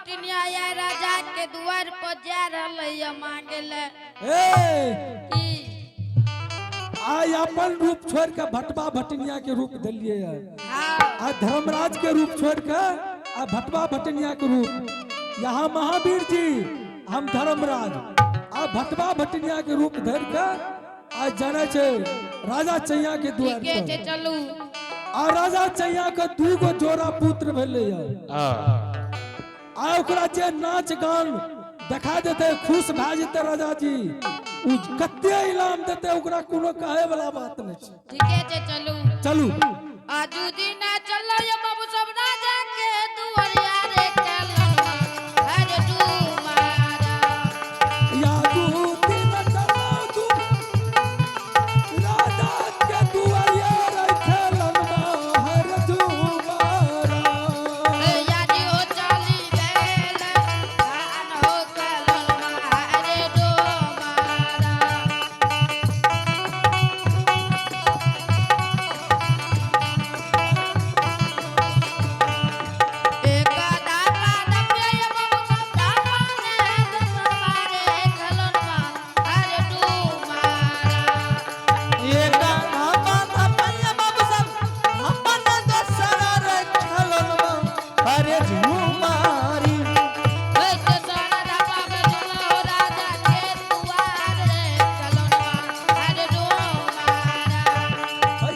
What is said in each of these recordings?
भटनिया या राजा के द्वार पर जा रहल है मांगे ले। ए की आय अपन रूप छोड़ के भटवा भटनिया के रूप दिलिए है। हाँ। आ धर्मराज के रूप छोड़ के आ भटवा भटनिया के रूप। यहाँ महावीर जी हम धर्मराज आ भटवा भटनिया के रूप धर के आ जाने छे राजा चैया के द्वार ठीके छे पर। चलू। आ राजा चैया के दू गो जोड़ा पुत्र भेले है। आ ओकरा जे नाच गान देखा देते खुश भए जेते राजा जी, उ कते इनाम देते ओकरा कोनो कहे वाला बात नहीं छै। ठीके छे चलू। चलू। आजू दिना चलो ये बाबू सब राजा के दुआरिया रे खेलन हर डूमारा। या दू दिन चलो दू राजा के दुआरिया रे खेलन हर जुमारा। यादी हो चली गेल धान हो खेलन हर डूमारा। एक दाता दपिया ये बाबू सब दाता ने दसवारे खेलन हर डूमारा। अरे झूमारी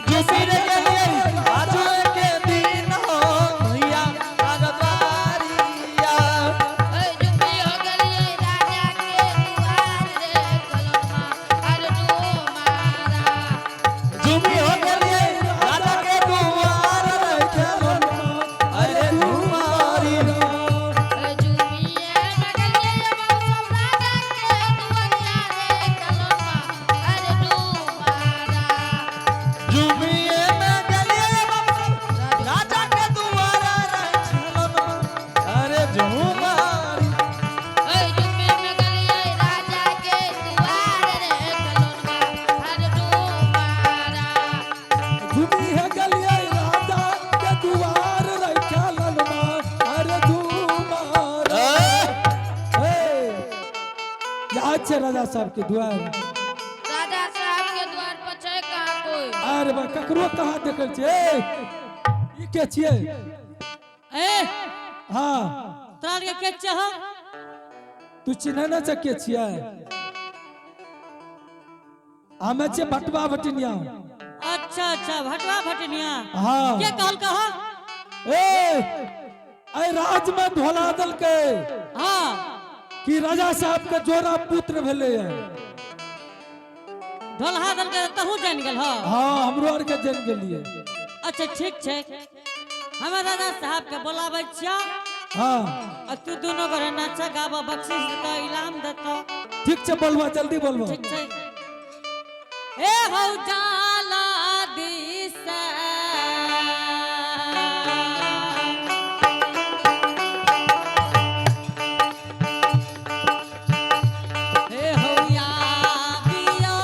दूसरे के लिए आजू के दिन हो भैया राजद्वारिया। झूमी हो गलिए राजा के दुआर रे खेलन अरे झूमारी। झूमिए में गलिए बाबू राजा के दुआर रे खेलन अरे झूमारी। झुमी है गलिए राजा के दुआर रे खेलन हर जुमारा। ए याद छे राजा साहब के दुआर? राजा साहब के द्वार पर छै कहाँ कोई? अरे बा ककरो कहाँ देखल छे? ई के छियै? ए हाँ। तोरा आरके के चाह? तू चिन्ह न छ के छियै? हमे छियै भटवा भटनिया। अच्छा अच्छा भटवा भटनिया। हाँ। के कहल कह? ए ए राज में ढोला देलकै हाँ। कि राजा साहब के जोड़ा पुत्र भेलै है। ढोलहा दल के तहु जान गेल हो? हाँ हमरो आर के जान गेलियै। अच्छा ठीक छै, हमे राजा साहब के बोलाबै छियो। हाँ। आ तू दोनों गोरे नाचा गाबो, बख्शीश देतो, इनाम देतो। ठीक छै बोलबा, जल्दी बोलबा। ठीक छै। ए हौ जाला दिस हे हौ या दियो।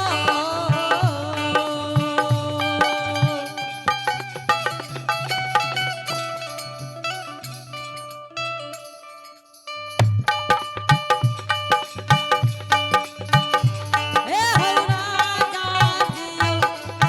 हे हौ राजा जियो।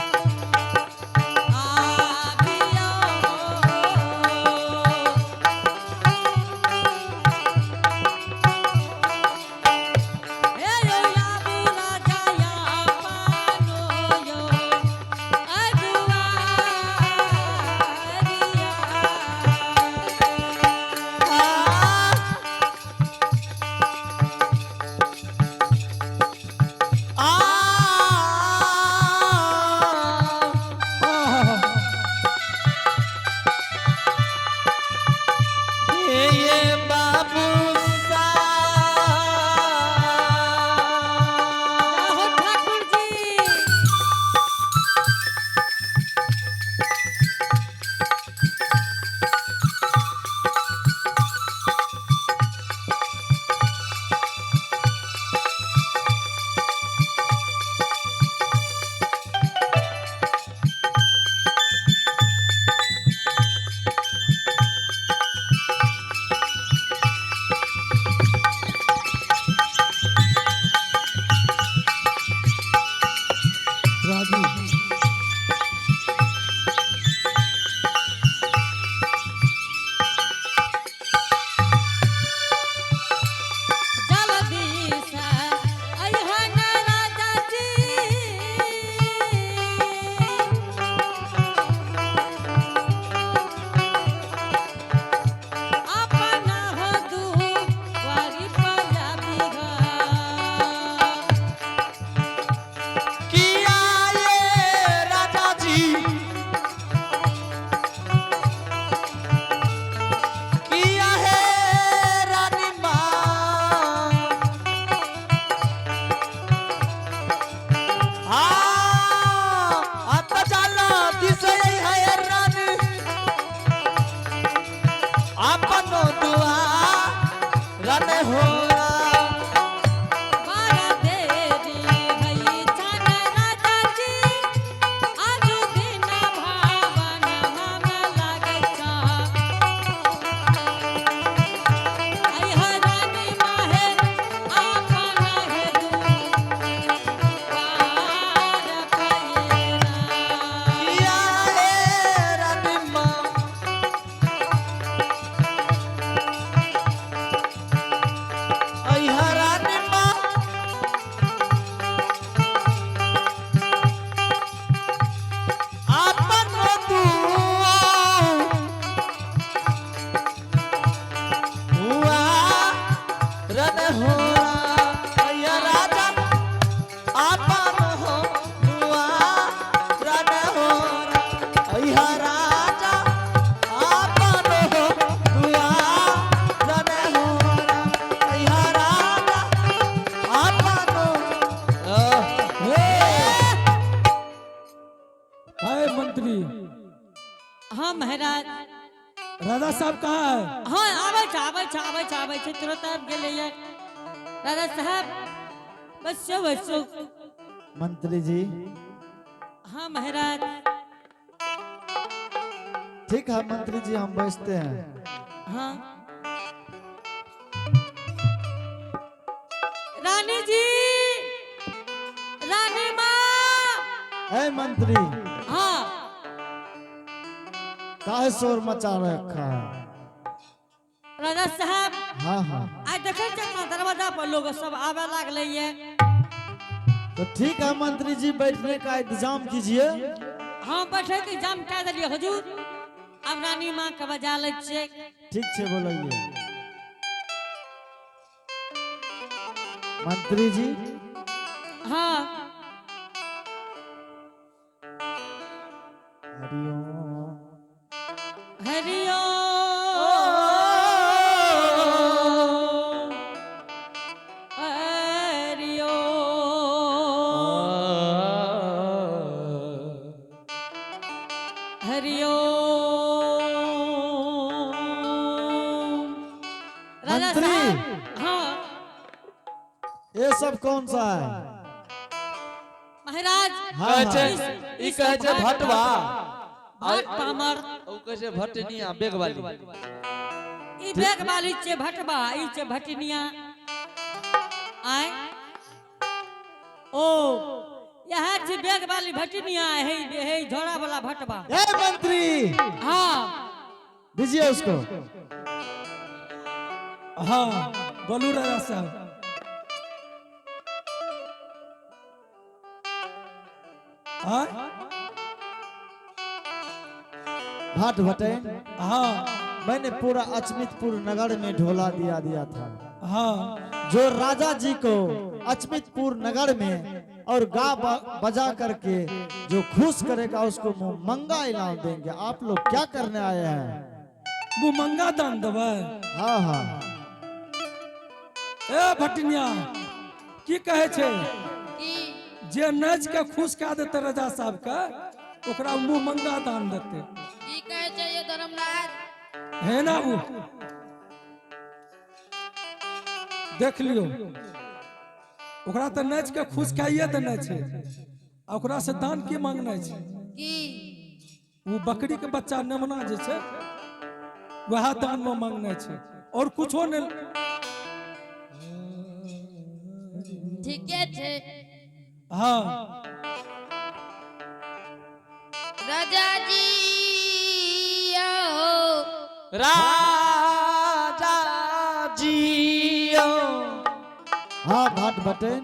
राजा साहब कहाँ है? हाँ, आबै छै, आबै छै, आबै छै, आबै छै, तुरंत आबि गेलैये। राजा साहब, बसो बसो। मंत्री जी। हाँ महाराज। ठीक है मंत्री जी, हम बैठते हैं। हाँ रानी जी, रानी माँ। ए मंत्री। हाँ। काहे शोर मचा रखा है? राजा साहब। हाँ हाँ। आइ देखै छियै अपना दरवाजा पर लोग सब आबे लागलै ये। तो ठीक है मंत्री जी, बैठने का इंतजाम कीजिए। हम बैठे के इंतजाम कए देलियै हुजूर। आब रानी माँ के बजा लै छियै। ठीक है, बोलाइए मंत्री जी। हाँ। हरिओम। हरिओम हरिओम हरिओम। राजा मंत्री। साहब, हाँ। ये सब कौन सा है? महाराज। हाँ, कहै छै हाँ। ई कहै छै भटवा। भट पामर। ओ कहै छै भटनिया बेग वाली। ई बेग वाली छै भटवा, ई छै भटनिया। आय ओ यह छै बेग वाली भटनिया, हे हे झोरा वाला भटवा। ए मंत्री। हाँ। दीजिए उसको। हाँ, बोलू राजा साहब। हाँ। भाट भटेन। हाँ। मैंने पूरा अचमितपुर नगर में ढोला दिया दिया था। हाँ। जो राजा जी को अचमितपुर नगर में और गा बजा करके जो खुश करेगा, उसको मुंह मंगा इनाम देंगे। आप लोग क्या करने आए हैं? मुँह मंगा दान देबै? हाँ हाँ। ए भटनिया, की कहै छै? की? जे नाच के खुश कए देतै राजा साहब के, ओकरा मुँह मंगा दान देतै। की कहै छै ये धर्मराज? है ना, ओ देख लियौ, ओकरा तऽ नाच के खुश कइए देने छै आ ओकरा से दान की मांगना छै? की? ओ बकरी के बच्चा नेमना जे छै, वएह दान में मांगने छै और कुछो नहीं। ठीके छै। हाँ। राजा जी आओ। राजा जी। हाँ भाट भटेन।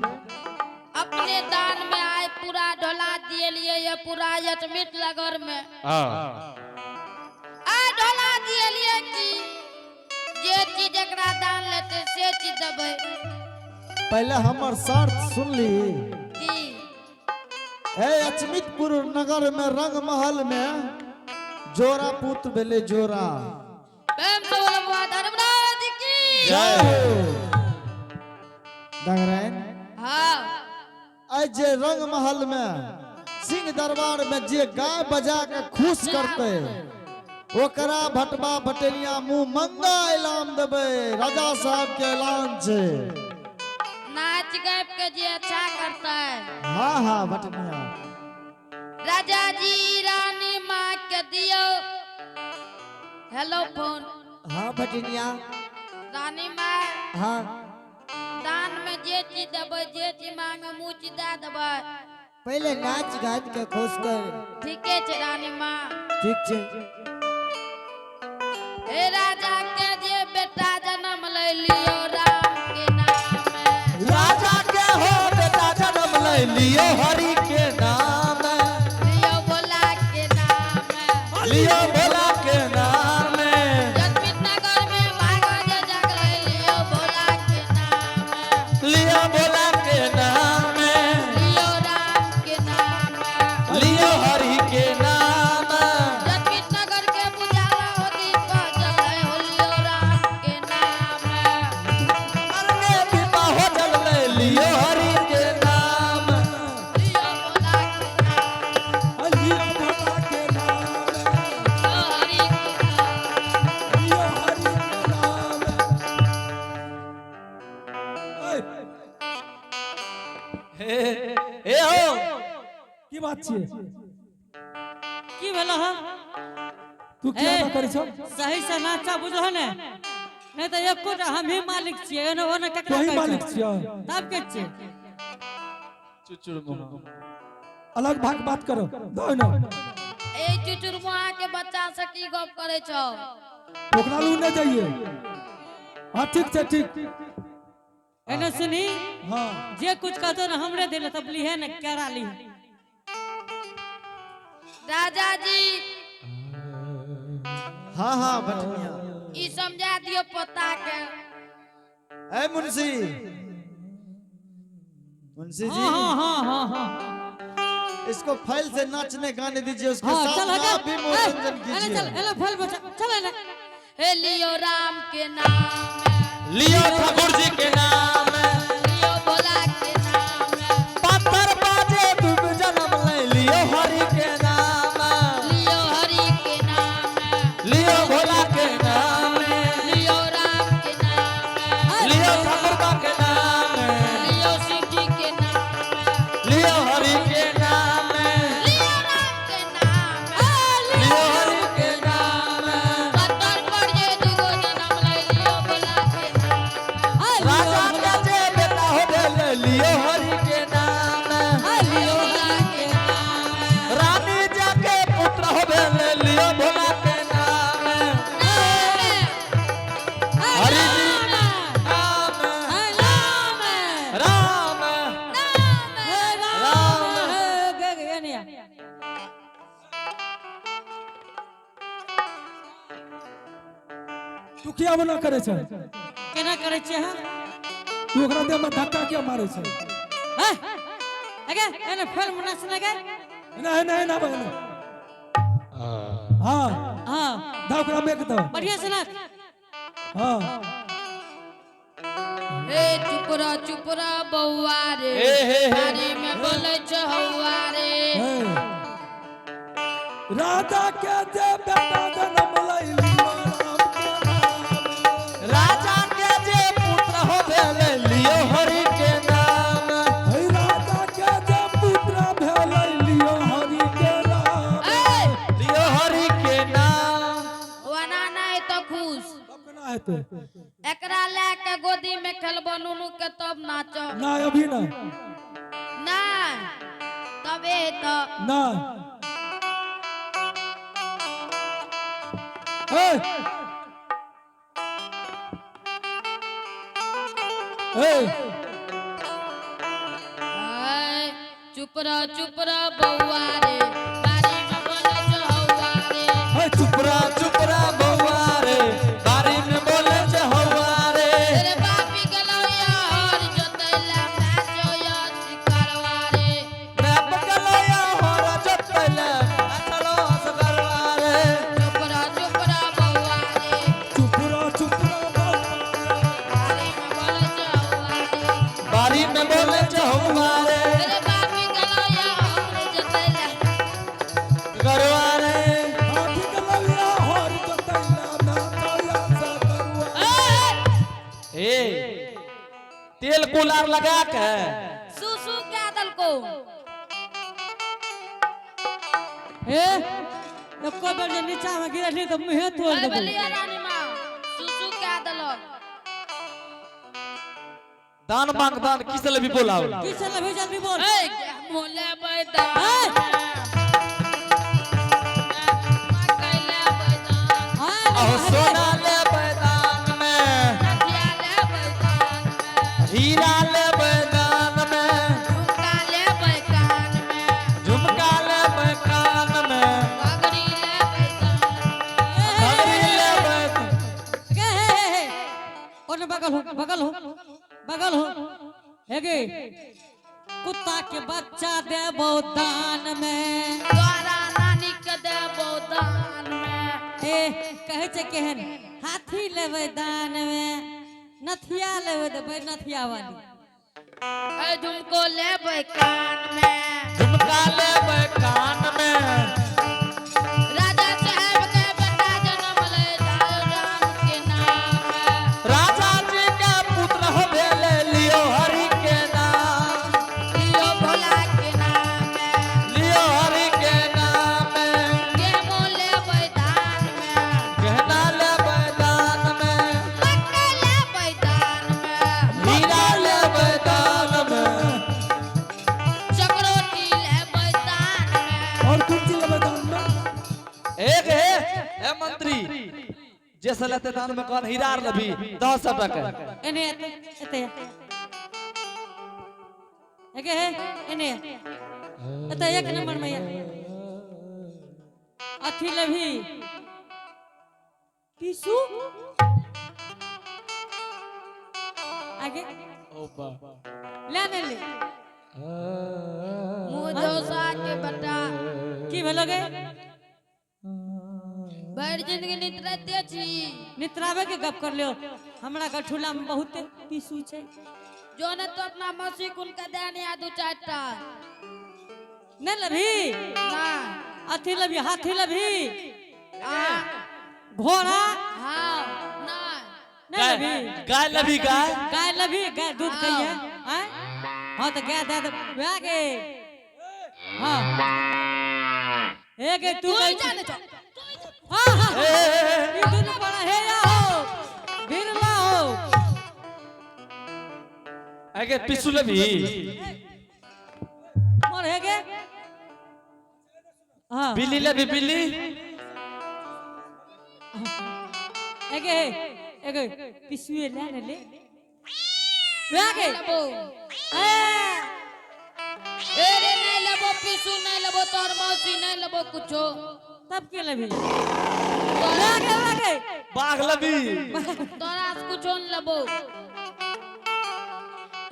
अपने दान में आए पूरा ढोला दिए लिए ये पूरा अचमित नगर में। आ ढोला दिए लिए की जे चीज एकरा दान लेते से चीज देबै। पहले हमर शर्त सुन ली। की? ए अचमितपुर नगर में रंग महल में जोरा पुत भेले जोरा। प्रेम से बोलो बाबा धर्मराज की। जय हो। डंगरैन। हाँ। आइ जे रंग महल में सिंह दरबार में जे गाय बजा के खुश करते, ओकरा भटवा भटेनिया मुंह मंगा इनाम देबै। राजा साहब के ऐलान छै। नाच गायब के जे अच्छा करता है। हाँ हाँ भटनिया। राजा जी, रानी माँ के दियो हेलो फोन। हाँ भटनिया। रानी माँ। हाँ। दान में जे चीज देबै, जे चीज मांगे मुँह चीज दे देबै। पहले नाच गान के खुश कर। ठीके छै रानी माँ। ठीक छै। हे राजा के जे बेटा जन्म ले लियो राम के नाम। राजा के हो बेटा जन्म ले लियो हरि के नाम। लियो भोला के नाम। लियो भोला के नाम। जन्मित नगर में भागा जे जागले लियो भोला के नाम। लियो भोला के नाम। लियो राम के नाम। लियो हरि के नाम। जन्मित नगर के उजाला हो दीप जले हो लियो राम के नाम। के दीपा हो जल ले लियो हरि के नाम। लियो बात छियै? की भेलो हँ? तू किया ए, ना करै छौ? सही से नाचा बुझलो ने, नहीं तो एकोटा हम ही मालिक छियै, एने ओने केकरा तोही कहै मालिक छै? छियै। तब के छियै? चुचुर मुहा। अलग भाग बात करो दो ना। ए चुचुर मुहा के बच्चा से की गप करे छौ? ओकरा लू नहीं जाइए। हाँ ठीक छै, ठीक। एने सुनी। हाँ। जे कुछ कहतो ने हमरे देले तब लीहे ने केरा लीहे। राजा जी। हाँ हाँ भटनिया। ई समझा दियो पोता के। ए मुंशी, मुंशी जी। हाँ हाँ हाँ हाँ। इसको फैल से नाचने गाने दीजिए, उसके हाँ साथ चल आप हट भी मनोरंजन चल कीजिए। एले फल बचा चल एले। हे लियो राम के नाम, लियो ठाकुर जी के नाम, लियो भोला के नाम, पत्थर बाजे तुम जन्म ले लियो हरि के नाम, लियो हरि के नाम, लियो भोला के नाम, लियो राम के नाम, लियो ठाकुर बा के नाम, लियो शिव जी के नाम, लियो हरि के नाम, लियो राम के नाम, लियो हरि के नाम। पत्थर पर जे दुगो जन्म ले लियो भोला के नाम। राजा के जे बेटा हो भेल लियो हरि के नाम, लियो भोला के नाम, रानी जाके पुत्र हो भेल लियो भोला के नाम, हरि जी नाम, राम राम राम गे गे एने। तू किया मना करे छै? केना करै छियै अहाँ? तू ओकरा देह में धक्का किया मारे छै? हैं? अगे एने फेल में नाचने गे। एना एना एना एना। हाँ। हाँ। दा ओकरा मेक दो। बढ़िया से नाच। हाँ। हे चुप रह, चुप रह बौआ रे, हे, हे, हे। बारी में बोलै छौ हौआ रे। हे। राजा के जे बेटा जन्म लै लियो राम के नाम, राजा के जे पुत्र हो भेल लियो हरि के नाम, हे राजा के जे पुत्र भेल लियो हरि के नाम। ए लियो हरि के नाम। ओना नहि तो खुश। तब केना हेतै? एकरा लए के गोदी में खेलबो नुनू के तब नाचो। ना, अभी ना। नहीं तबे तो। ना, ए ए। ऐ, चुप रह, चुप रह बौआ रे, बारी में बोलै छौ हौआ रे। हे चुप। चुपरा चुपरा बौआ रे, बारी में बोले छे हौआ रे। तेरे बापी गेलौ यार जोतैला नाचो या शिकारवा रे। मैं पकलो या होर जोतैले अथलो असगरवा रे। चुप रह, चुप रह बौआ रे, चुप रह, चुप रह बौआ। बारी में बोलै छौ हौआ रे। बारी में बोले छे हौआ रे। तेरे बापी गेलौ यार जोतैला गरवा रे। हाथी के लविया हर जोतैला नाचो या सकरुआ। ऐ, ए तेल कुलार लगा के सुसु क्या दलको? ए एको बेर जे नीचा में गिरली तऽ मुँहे तोड़ ऐ देबो। बलिया रानी माँ सुसु क्या दलक? दान मांग दान किस ले भी बोलाओ। की से लभी जल्दी बोल। ऐ मोले बैदान, ऐ! मकई ले बैदान, हाँ, अहो सोना ले मैदान में, नथिया ले बैदान में, हीरा ले मैदान में, झुमका ले बैकान में, झुमका ले कान में, पगड़ी ले बैदान में। घघरी ले मैदान। गे हे हे हे ओने बगल हो, बगल हो, बगल हो। हे गे कुत्ता के बच्चा देबो दान में। तोरा नानी के देबो दान में। ए कहै छै केहन हाथी लेबै दान में, नथिया लेबै देबै नथिया वाली। ऐ झुमको लेबै कान में, झुमका ले कान में, राजा साहेब के बेटा जन्म ले राम के नाम, राजा जी के पुत्र हो भेल लियो हरि के नाम, लियो भोला के नाम, लियो से लेते दान में कौन हीरा आर लभी 10 टका। एने एते एते एगे हे एने एते एक नंबर में अथी लभी टिशू आगे ले ने ले। मुँह जोसा के बटा। की भेलो गे? भरि जिंदगी नितरते छी। नितरावे के गप कर लियो, हमरा गठुला में बहुत टिशू छै। जो ने तो अपना मौसी कुल के देने आ दू चारिटा। नहीं लभी? ना। अथी लभी, हाथी लभी, आ घोड़ा। हाँ, ना। नहीं लभी? गाय लभी, गाय। गाय लभी? गाय दूध खाइए आय? हाँ तो गाय दे दे वह के। हाँ हे गे तू तू ही गई- जाने छो। हाँ हाँ ई दुनू बड़ा हे या हो बिरला हो। आगे पिसु लभी? मोर हे गे हाँ। बिल्ली लभी, बिल्ली? एगे हे एगे पिसुए ले ने ले वह के। लेबो। ए। ए रे, नहीं लेबो पीसू, नहीं लेबो तोर मौसी, नहीं लेबो कुछो। तब के लभी वह के, वह के। बाघ लभी? तोरा से कुछो नहीं लेबो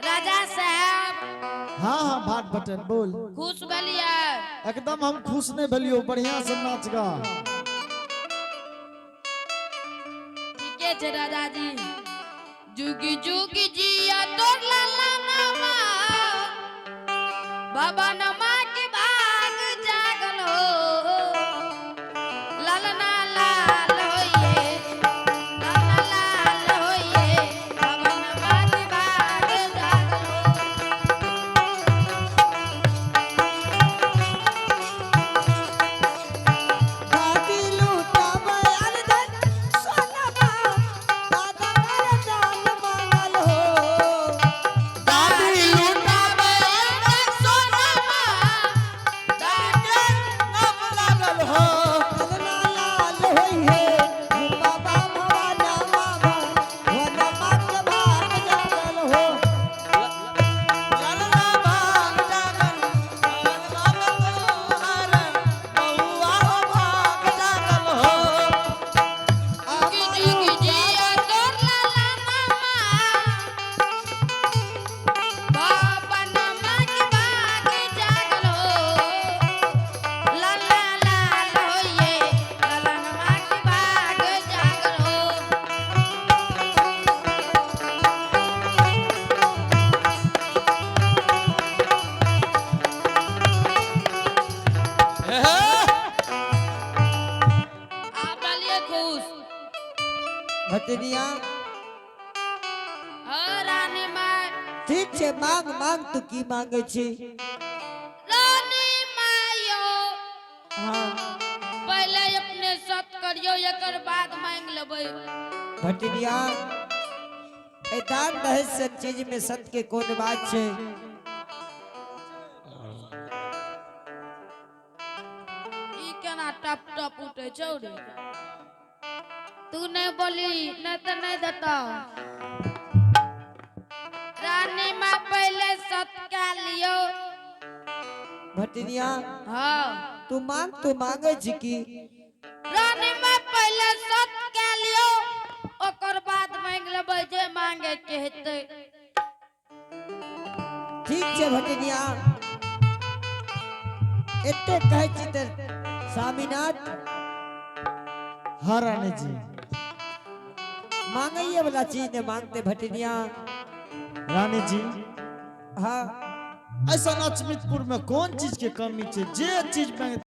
राजा साहब। हाँ हाँ भाट बटन बोल। खुश भेलिए? एकदम हम खुश नहीं भेलियो, बढ़िया से नाच गा। ठीके छै राजा जी। जुगी जुगी जिया तोर लाला नामा, बाबा नमा के भाग जागल हो, लालना लाल होइए, लालना लाल होइए, बाबा नमा के भाग जागल हो। दादी लूटावे अनधन सोनमा, दादा वरदान मांगल हो। दादी लूटावे सोनमा, दादी नाम लागल हो। ललना लाल होई है, बाबा भवाना मामा, वनमा के भाग जागल हो। ललना भाग जागल, ललना तोहर बउआ हो भाग जागल हो। जुगी जुगी जिया तोर लाला नामा, बाबा नमा के भाग जागल हो, लाला लाल होइए, लाला नमा के भाग जागल हो। आप डालिए खुश। भटनिया। हाँ रानी माय। ठीक छै, मांग मांग, तू की मांगे छी? रानी मायो। हाँ। पहले अपने सत करियो, एकर बाद मांग लेबै। भटनिया, ए दान दहेज सन चीज में सत के कोन बात छै? ई केना टप टप उठे छौ रे? तू नहीं बोली नहीं तो नहीं देता। रानी माँ, पहले सत का लियो। भटनिया। हाँ। तू मांग, तू मांगे छी की? रानी माँ, पहले सत का लियो, ओकर बाद मांग लेबै जे मांगे के हेतै। ठीक छै भटनिया, एते कहै छी तऽ स्वामीनाथ। हाँ रानी जी। मांगैये वाला चीज ने मांगते भटनिया। रानी जी। हाँ। ऐसा अचमितपुर में कौन चीज के कमी छै जे चीज मांगे